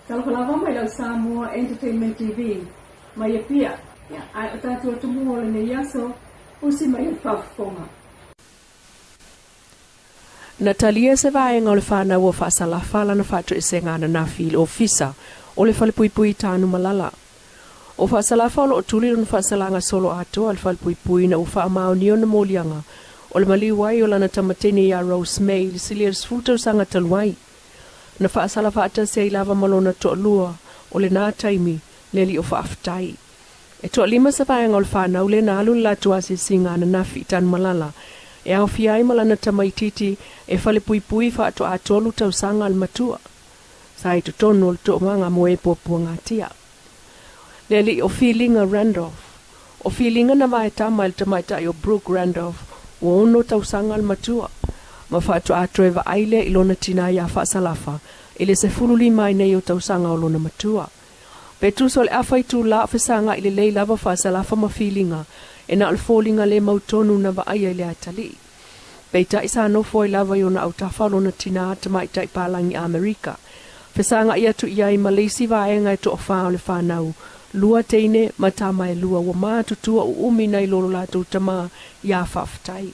Talofa lava mai lau Samoa Entertainment TV mai Apia, ae o tatou atumua o lenei aso, usi mai le faafofoga. Na talia se vaega o le fanau o Faasalafa lana faatoesega ananafi i le ofisa o le Falepuipui i Tanumalala. O Faasalafa o lo o tuli lona faasalaga solo atoa i le Falepuipui ina ua faamaonia ona moliaga o le maliu ai o lana tama teine ia Rose May i le silia i le 10 tausaga talu ai. Na faasala faatasi ai lava ma lona toalua o lena taimi le alii o Faafetai. E toalima se vaega o le fanau lea na alu le latou asiasiga ananafi i Tanumalala e aofia ai ma lana tamaitiiti e falepuipui faatoa 3 tausaga le matua. Sa i totonu o le toomaga mo e puapuagatia. Le alii o Filiga Randolph. O Filiga na vaetama i le tamaitai o Brooke Randolph ua 6 tausaga le matua. Ma faatoa toe vaai lea i lona tinā iā Faasalafa i le 15 ai nei o tausaga o lona matua. Pe tusa o le afa itulā o fesagai lelei lava Faasalafa ma Filiga, e na o le foliga le mautonu na vaaia i le atalii. Peitai sa nofo ai lava i ona autafa o lona tinā tamaitai palagi Amerika. Fesagai atu i ai ma le isi vaega e toafa o le fanau, lua teine ma tama e lua ua matutua uumi nai lo lo latou tamā iā Faafetai.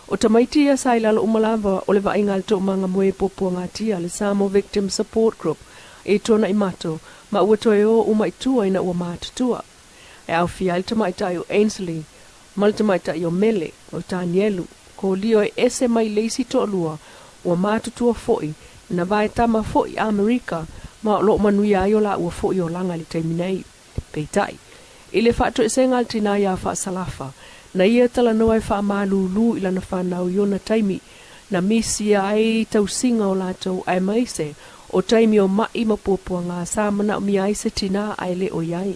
O tamaiti ia sa i lalo uma lava o le vaaiga a le toomaga mo e puapuagatia le Samoa Victim Support Group i Tuanaimato ma ua toe o uma i tua ina ua matutua. E aofia ai le tamaitai o Ainsley ma le tamaitai o Mele, o Tanielu, Kolio e ese mai le isi toalua ua matutua foi na vaetama foi Amerika ma o lo o manuia ai o laua foi olaga i le taimi nei. Peitai, i le faatoesega a le tinā iā Faasalafa, na ia talanoa e faamalūlū i lana fanau i ona taimi, na misia ai tausiga o latou aemaise o taimi o maʻi ma puapuaga sa manaomia ai se tinā ae le o i ai.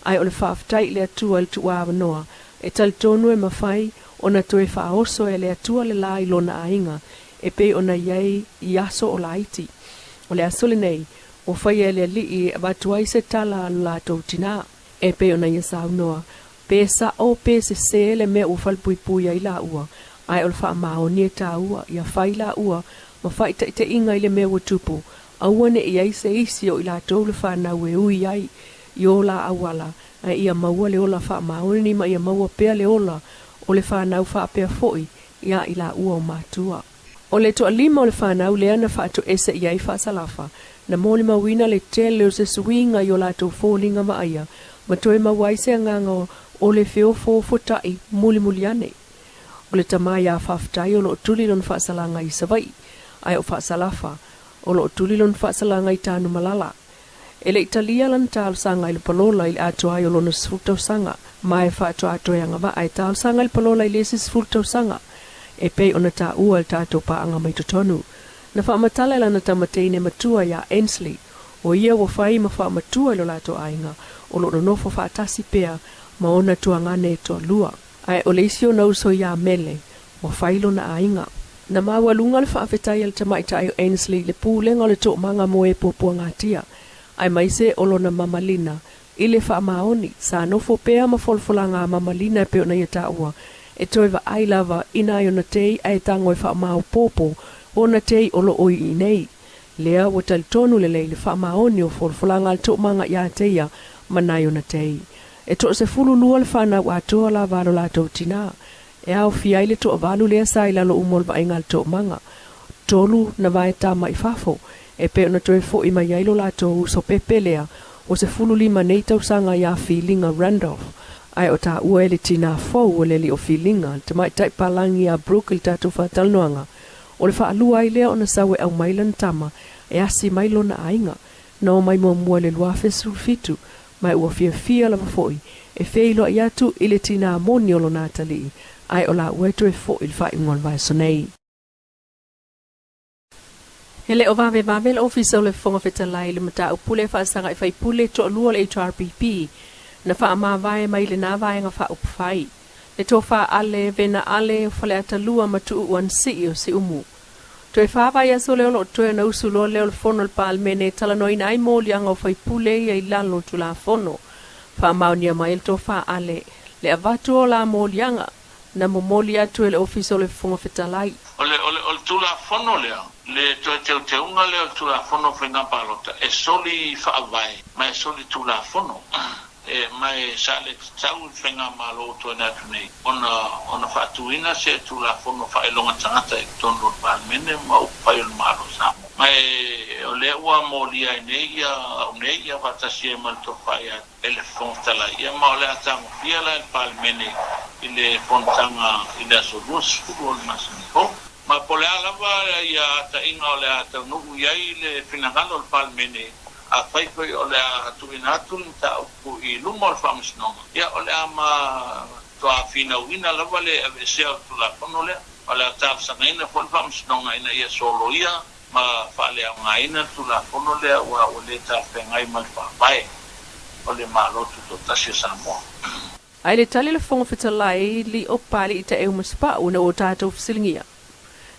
Ae o le faafetai i le Atua i le tuuavanoa e talitonu e mafai ona toe faaoso e le Atua le lā i lona aiga e pei ona i ai i aso o laiti. O le aso lenei, ua faia e le alii e avatu ai se tala a lo latou tinā. E pei ona ia saunoa, pe saʻo pe sesē le mea ua falepuipui ai laua, ae o le faamaoni e taua ia fai laua ma faaitaitaiga i le mea ua tupu, aua ne i ai se isi o i latou le fanau e ui ai i o la auala, ae ia maua le ola faamaoni ma ia maua pea le ola o le fanau faapea foi iā i laua o matua. O le toalima o le fanau lea na faatoese i ai Faasalafa, na molimauina le tele o se suiga i o latou foliga vaaia ma toe maua ai se agaga o le feofoofotaʻi mulimuli ane. O le tamā iā Faafetai o lo o tuli lona faasalaga i Savaii, ae o Faasalafa o lo o tuli lona faasalaga i Tanumalala. E le i talia lana talosaga i le palola i le atoa ai o lona 10 tausaga, ma e faatoa toe agavaa e talosaga i le palola i le isi 10 tausaga, e pei ona taua e le tatou paaga mai totonu. Na faamatala e lana tama teine matua iā Ainsley, o ia ua fai ma faamatua i lo latou aiga, o lo o nonofo faatasi pea ma ona tuagane e toalua. Ae o le isi ona uso iā Mele, ua fai lona aiga. Na maualuga le faafetai a le tamaitai o Ainsley i le pulega o le toomaga mo e puapuagatia, aemaise o lona mamalina i le faamaoni, sa nofo pea ma folafolaga a mamalina e pei ona ia taua, e toe vaai lava i nai ona tei ae tago e faamaopoopo ona tei o lo o i nei. Lea ua talitonu lelei le faamaoni o folafolaga a le toomaga iā te ia ma nai ona tei. E toa-12 le fanau atoa lava a lo latou tinā, e aofia ai le toavalu lea sa i lalo uma o le vaaiga a le toomaga. 3 na vaetama i fafo, e pei ona toe foʻi mai ai lo latou uso pepe lea ua 15 nei tausaga iā Filiga Randolph, ae o taua e le tinā fou o le alii o Filiga, le tamaitai palagi iā Brooke i le tatou faatalanoaga, o le faalua ai lea ona sau e aumai lana tama e asi mai lona aiga. Na omai muamua i le 2017, ma ua fiafia lava foi e feiloai atu i le tinā moni o lona atalii, ae o laua e toe foʻi i le faaiuga o le vaiaso nei. E le o vavevave le Ofisa o le Fofoga Fetalai i le mataupu lea faasaga i faipule toalua o le HRPP na faamavae mai lenā vaega faaupufai, le Tofa Ale Vena Ale o Faleata 2 ma Tuuu Anasii o Siumu. Toe fa vaiaso lea o lo o toe ona usu loa lea o le fono a le Palemene e talanoaina ai moliaga o faipule ia i lalo o le Tulafono. Faamaonia mai e le Tofa Ale le avatu o la moliaga na momoli atu e le Ofisa o le Fofoga Fetalai. O le Tulafono lea Le toe teuteuga lea o le Tulafono o Faiga Palota e soli faavae ma e soli tulafono e ma e sa le tatau i le Faigamalo ua tuuina atu nei ona ona faatuina se Tulafono faailoga tagata i totonu o le Palemene ma upufai o le Malo o Samoa. Ma e o lea ua molia ai nei ia au nei ia faatasi ai ma le Tofa ia e le Fofoga Fetalai, ia ma o le a tagofia la e le Palemene i le fonotaga i le aso 20 o le masina fou. Ma po o le a lava ia ataiga o le a taunuu i ai le finagalo o le Palemene, afai foi o le a tuuina atu le mataupu i luma o le Faamasinoga, ia o le a matuā finauina lava le aveesea o le Tulafono lea. O le a talosagaina foi le Faamasinoga ina ia soloia ma faaleaogaina le Tulafono lea aua ua le talafeagai ma le Faavae o le Malo Tutoatasi o Samoa. Ae le tali le Fofoga Fetalai li o Pali i taeu ma Sipa'u ina ua tatou fesiligia.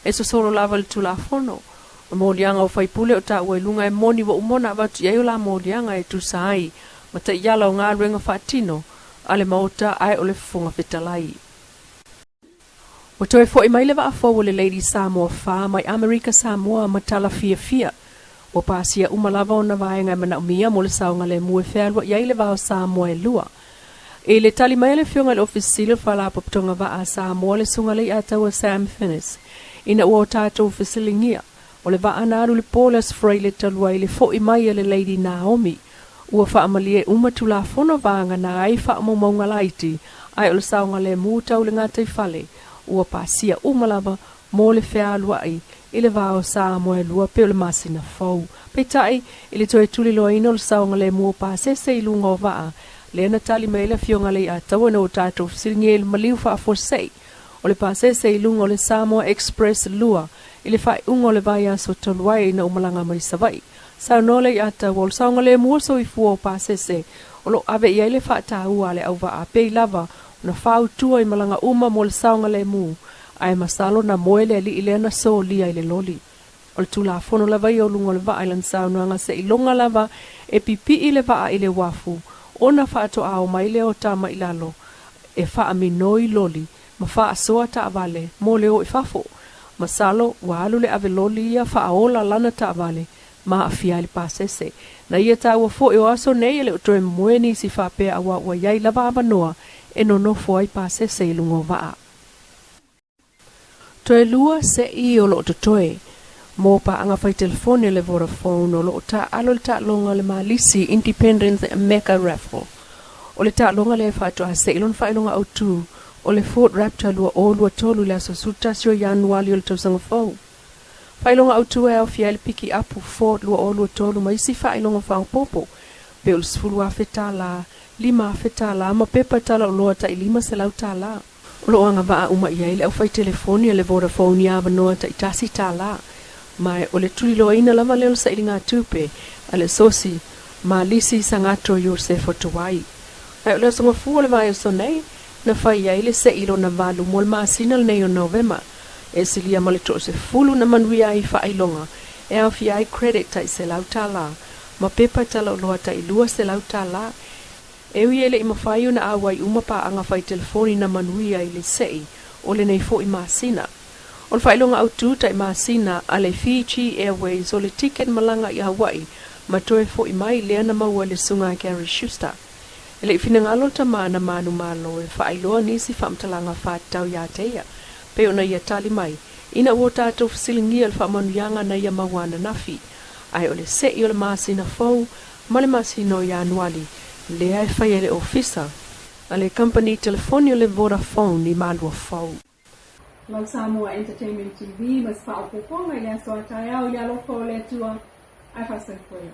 E sosolo lava le Tulafono. O moliaga o faipule o taua i luga e moni ua uma ona avatu i ai o la moliaga e tusa ai ma taiala o galuega faatino a le Maota ae o le Fofoga Fetalai. Ua toe fo'i mai le vaa fou o le Lady Samoa 4 mai Amerika Samoa ma tala fiafia. Ua pasia uma lava ona vaega e manaomia mo le saogalemu e fealua'i ai le va o Samoa e lua. I le tali mai a le Afioga i le Ofisa Sili o le Faalapotopotoga Vaa a Samoa le Susuga Leiataua Sam Finnis, ina ua o tatou fesiligia, o le vaa na alu i le po le Aso Faraile talu ai le fo'i mai a le Lady Naomi, Ua faamalie uma Tulafono vagana ai faamaumauga laiti, ae o le saogalemu tau le gataifale, ua pasia uma lava mo le fealuai i le va o Samoa e lua pei o le masina fou. Peitai, i le toe tuliloaina o le saogalemu o pasese i luga o vaa, lea na tali mai ai le Afioga Leiataua ina ua tatou fesiligia i le maliu faafuasei o le pasese i luga o le Samoa Express 2 i le faaiuga o le vaiaso talu ai ina ua malaga mai Savaii. Saunoa Leiataua, o le saogalemu o soifua o pasese o lo o ave i ai le faataua a le auvaa pei lava ona fautua i malaga uma mo le saogalemu, ae masalo na moe le alii lea na solia i le loli. O le Tulafono lava ia o luga o le vaa i lana saunoaga seiloga lava e pipii le vaa i le uafu ona faatoa o mai lea o tama i lalo e faaminoi loli ma faasoa taavale mo le o i fafo. Masalo ua alu le ave loli ia faaola lana taavale ma aafia ai le pasese. Na ia taua foi o aso nei e le o toe moe nisi faapea aua ua i ai lava avanoa e nonofo ai pasese i luga o vaa. Toe lua se'i o lo o totoe mo paaga fai telefoni a le Vodafone o lo o taaalo i le taaloga o le Malisi Independence Mega Raffle. O le taaloga lea e faatoa se'i lona faailoga autu o le Ford Raptor 2023 i le aso 11 o Ianuali o le tausaga fou. Faailoga autu e aofia ai le piki apu Ford 2023 ma isi faailoga faaopoopo pei o le $10,000, $5,000 ma pepa talaoloa tai $500. O lo o agavaa uma i ai le aufai telefoni a le Vodafone i avanoa taitasi $1, ma o le tuliloaina lava lea o le sailiga tupe a le Asosi ma Lisi Sagato Iosefo Tuai. Ae o le aso gafua o le vaiaso nei, na fai ai le se'i lona valu mo le masina lenei o Novema, e silia ma le toasefulu na manuia ai faailoga e aofia ai credit tai $100 ma pepa talaoloa tai $200. E ui e le i mafai ona auai uma paaga fai telefoni na manuia i le se'i o lenei fo'i masina. O le faailoga autu tai masina a le Fiji Airways o le ticket malaga i Hawaii ma toe fo'i mai lea na maua e le Susuga Gary Schuster. E le i finagalo le tama na manumalo e faailoa nisi faamatalaga faatatau iā te ia, pei ona ia tali mai, ina ua o tatou fesiligia le faamanuiaga na ia maua ananafi, ae o le se'i o le masina fou ma le masina o Ianuali lea e fai ai le ofisa a le kamupani telefoni o le Vodafone i Malua Fou. Lau Samoa Entertainment TV ma se faaopoopoga i le aso a taeao i le alofa o le Atua ae faasoifua ia.